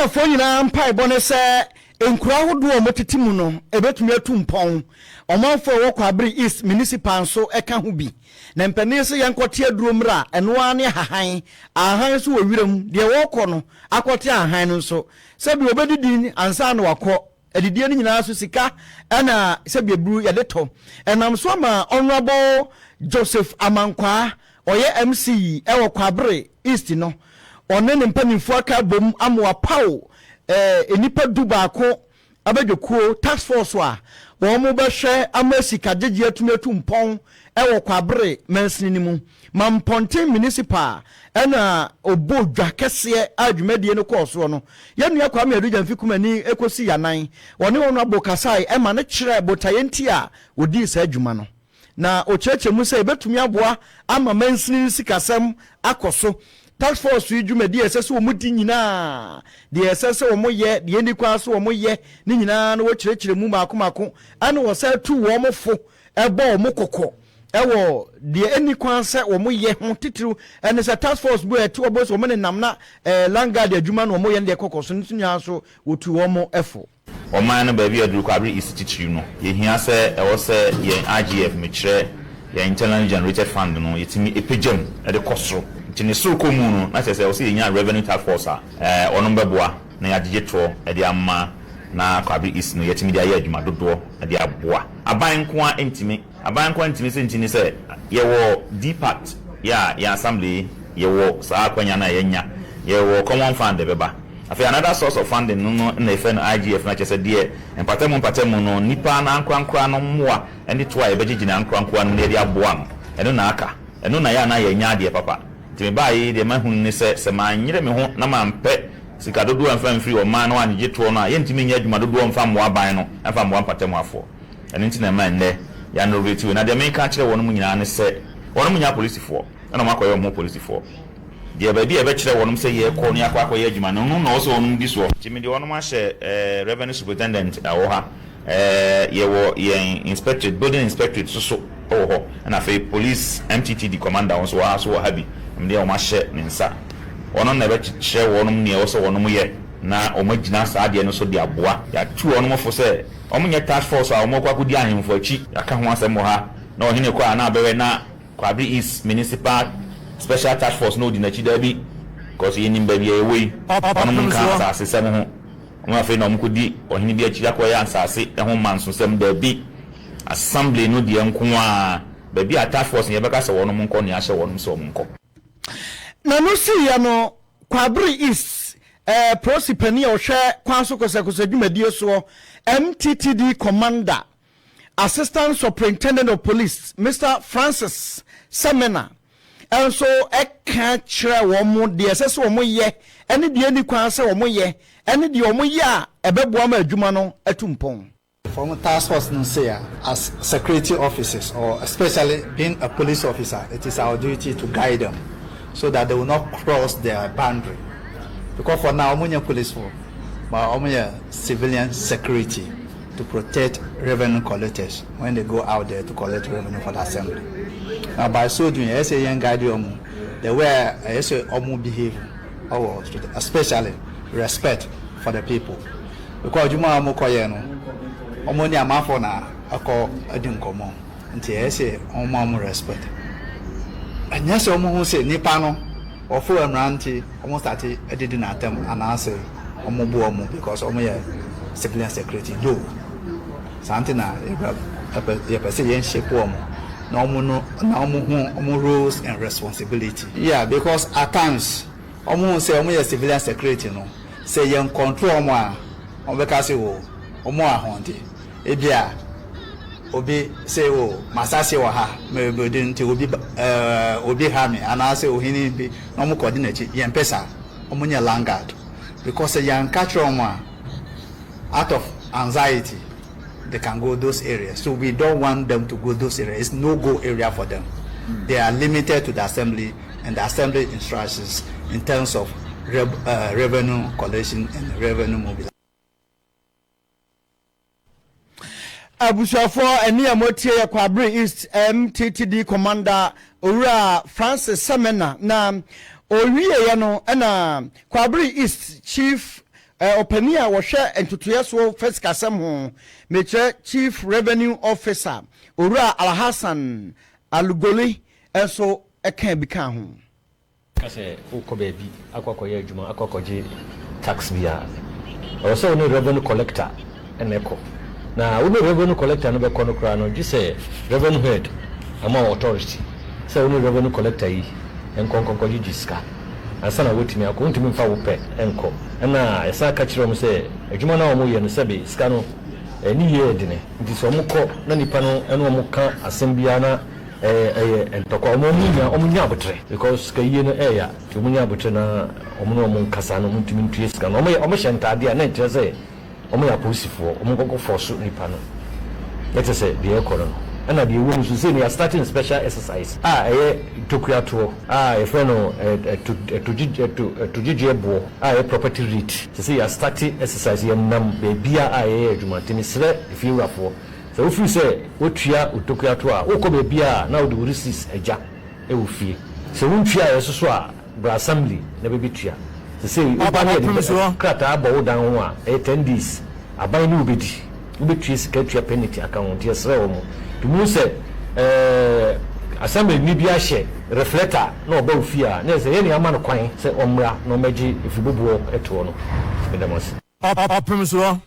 Ghanafoɔ nyinaa mpaebɔ ne sɛ nkuro ahodoɔ a wɔtete mu no ɛbɛtumi atu mpɔn. Ɔmanfoɔ a ɛwɔ Kwaabere East Municipal nso ka ho bi. Na mpanin sɛ yɛnkɔte aduro mmra, ɛno ara ne ahahan. Ahahan nso wɔ wiram, deɛ wɔrekɔ no akɔte ahahan no nso, sɛbi wɔbɛdidi ansa na wakɔ. Adidie no nyinaa so sika na sɛbi aburu yɛde tɔ. Ɛnam so ama Honourable Joseph Amankwaa, ɔyɛ MC wɔ Kwaabere East no, ɔne ne mpanimfoɔ aka abom ama wɔapaw nnipa dubaako abadwakuo, task force, a wɔbɛhwɛ ama sikagyegye atumi atu mpɔn wɔ Kwaabere mansini no mu. Mampɔnten Municipal na ɔbɔɔ dwa kɛseɛ a dwumadie no kɔɔ soɔ no. Yɛn nua Kwame Adu Gyamfi Kumani kɔsii anan. Ɔne Honourable kasae ma no kyerɛɛ botaeɛ nti a ɔdii saa dwuma no. Na ɔkyerɛkyerɛ mu sɛ ɛbɛtumi aboa ama mansini no sikasɛm akɔ so. Task force yi dwumadi a ɛsɛ sɛ wɔdi nyinaa, deɛ ɛsɛ sɛ wɔyɛ, deɛ ɛnni kwan sɛ wɔyɛ ne nyinaa no wɔkyerɛkyerɛ mu mmaako mmaako ɛna wɔsan tu wɔn fo bɔ wɔn kɔkɔ wɔ deɛ ɛnni kwan sɛ wɔyɛ ho, titiriw ɛne sɛ task force bi a ɛte wɔbɔ sɛ wɔn nenam na land guard adwuma na wɔyɛ no deɛ kɔkɔ so no nso nyinaa nso wɔtu wɔn fo. Ɔman no baabi a aduru Kwabre East titiriw no, yɛhia sɛ ɛwɔ sɛ yɛn IGF, mekyerɛ yɛn Internally Generated Fund no, yɛtumi pagya mu de kɔ soro. Nti ne soro kɔ mu no, na kyerɛ sɛ ɛwɔ sɛ yɛnya Revenue Task Force a wɔnom bɛboa na yɛagyegye toɔ de ama na Kwabre East no yɛatumi de ayɛ adwuma dodoɔ de aboa. Aban nko ara ntumi. Aban nko ara ntumi sɛ nti ne sɛ yɛwɔ DPAT yɛ a yɛn assembly yi yɛwɔ saa akwanya no a yɛanya, yɛwɔ common fund ɛbɛba. Afei another source of funding no no na yɛfrɛ no IGF no a kyerɛ sɛ deɛ mpatamu mpatamu no nnipa no ankorankora no mmoa ne toɔ a yɛbɛgyegye no ankorankoa no mu na yɛde aboa no, ɛno na aka. Ɛno na yɛ a na yɛnnya adeɛ papa. Nti mebaeɛ yi deɛ mahunu ne sɛ sɛ manyere me ho na mampɛ sika dodoɔ amfa amfiri ɔman no angyegye toɔ no a yɛntumi nyɛ adwuma dodoɔ mfa mmoa aban no mfa mmoa mpatamuafoɔ. Ɛno nti na ɛma ɛnnɛ yɛanovate wei. Na deɛ mereka akyerɛ wɔnom nyinaa ne sɛ, wɔnom nyɛ apolisifoɔ, ɛna wɔakɔyɛ wɔn ho apolisifoɔ. Deɛ baabi a yɛbɛkyerɛ wɔnom sɛ yɛrekɔ na yɛakɔ akɔyɛ adwuma no, ɛno na ɛwɔ sɛ wɔnom di soɔ. Nti mede wɔnom ahyɛ eh, Revenue Superintendent a ɔwɔ ha, eh, yɛwɔ yɛn Inspectorate, Building Inspectorate nso so wɔ hɔ, ɛna afei Police MTTD Commander nso wɔ ha nso wɔ ha bi, mede wɔn ahyɛ ne nsa. Wɔnom na ɛbɛkyerɛ wɔnom nea ɛwɔ sɛ wɔnom yɛ na wɔagyina saa adeɛ no so de aboa. Yɛatu wɔnom fo sɛ Wɔnyɛ task force a wɔkɔ akɔdi ahemfo akyi. Yɛaka ho asɛm wɔ ha. Na ɔhene kɔ a na abɛwɛ na Kwabre East Municipal Special Task Force na ɔdi n'akyi. Daabi, because yɛnim baabi a yɛwɔ yi. Wɔnom nka asasesɛm ho. Wɔn afei na wɔkɔdi ɔhene bi akyi akɔyɛ asase ho mansosɛm. Daabi. Assembly no deɛ nko ara. Baabi a task force no yɛbɛka sɛ wɔnom nkɔ no yɛahyɛ wɔnom sɛ wɔn nkɔ. Na no siiɛ no, Kwabre East Polisi panin a ɔhwɛ kwan so kɔsɛkɔsɛ dwumadie soɔ, MTTD Commander, Assistant Superintendent of Police, Mister Francis Semena nso ka kyerɛɛ wɔn deɛ ɛsɛ sɛ wɔyɛ ne deɛ ɛnni kwan sɛ wɔyɛ ne deɛ wɔyɛ a ɛbɛboa ma adwuma no atu mpɔn. From task force no say as security officers or especially being a police officer, it is our duty to guide them so that they will not cross their boundary. Because for now, I'm police for, but I'm civilian security to protect revenue collectors when they go out there to collect revenue for the assembly. Now, by so doing, I say guide you the way I say behave, especially respect for the people. Because adwuma a wɔkɔyɛ no, wɔne amanfoɔ na ɛkɔ di nkɔmmɔ, nti ɛyɛ sɛ wɔma wɔn respect. Ɛnyɛ sɛ wɔhu sɛ nipa no ɔfo mmara nti wɔn starte didi n'atɛm anaasɛ wɔn bo wɔn because wɔn yɛ civilian security no. Saa nti na yɛpɛ sɛ yɛn shape wɔn na wɔn no na wɔn hu wɔn roles and responsibility. Yeah, because at times wɔn hu sɛ wɔn yɛ civilian security no, Sɛ yɛn control wɔn a, wɔn bɛka sɛ o, wɔn wɔ ahoɔden. Ebia obi sɛ o, m'asase wɔ ha, merebɛdi nti obi ɛɛ obi ha me anaasɛ ohene bi na wɔn kɔdi n'akyi. Yɛn pɛ saa. Wɔn nyɛ land guard because sɛ yɛn ka kyerɛ wɔn a, out of anxiety they can go those areas. So we don't want them to go those areas. It's no go area for them. They are limited to the assembly and the assembly instructions in terms of revenue collection and revenue mobilization. Abusuafoɔ ɛne a moatie yɛ Kwabre East MTTD Commander Owura Francis Semena na ɔwieɛ no ɛna Kwabre East Chief. Ɔpanin a ɔhwɛ ntotoeɛ soɔ fa sikasɛm ho, mekyerɛ Chief Revenue Officer, Owura Alhassan Alugoli nso kaa bi kaa ho. Ka sɛ worekɔ baabi akɔ akɔyɛ adwuma, akɔ akɔgye tax bi a, ɛwɔ sɛ wo ne revenue collector na ɛkɔ. Na wo ne revenue collector no bɛkɔ no koraa no, gye sɛ revenue head ama wo authority sɛ wo ne revenue collector yi nkɔ nkɔgyegye sika ansa na woatumi akɔ. Wontumi mfa wo pɛ nkɔ. Ɛna yɛsan ka kyerɛ wɔn sɛ adwuma no a wɔyɛ no, sɛbe sika no ne yie yɛ dene. Nti sɛ wɔkɔ na nipa no ne wɔn ka asɛm biara na ɛyɛ ntɔkwa, wɔn nya wɔn nya abotrɛ because sika yie no ɛɛya. Nti wɔn nya abotrɛ na wɔn ne wɔn nkasa na wɔn ntumi ntua sika no. Wɔn yɛ wɔhyɛ ntaadeɛ a na ɛnkyerɛ sɛ Wɔn yɛ apolisifoɔ, wɔn nkɔkɔ force nipa no, na kyerɛ sɛ deɛ ɛrekɔ no no. Ɛna deɛ ɛwɔ mu nso, sei no yɛ starting special exercise a ɛyɛ tokuatoɔ a yɛfrɛ no ɛto ɛtogyegye ɛto ɛtogyegyeɛ boɔ a ɛyɛ property rate. Seisei yɛ starte exercise, yɛnam baabiara a yɛyɛ adwuma, nti mesrɛ efiewurafoɔ, sɛ wofiri sɛ woatua wo tokuatoɔ a, wokɔ baabiara a na wode wo receipts agya wɔ fie. Sɛ wontuaeɛ nso so a, Bra assembly na bɛbɛtua. Sesei woba na yɛde krataa bɔ wo dan ho a, ɛyɛ ten days. Aban ne wo bɛdi. Wobɛtua sika atua penalty aka ho. Nti yɛsrɛ wɔn. Nti mohu sɛ eh, assembly ni bi ahyɛ reflector na ɔba wo fie a, na ɛsɛ yɛn na yɛama no kwan sɛ ɔmmra na ɔmmɛgye efiboboɔ toɔ no. Meda mo ase. Ɔpem soɔ.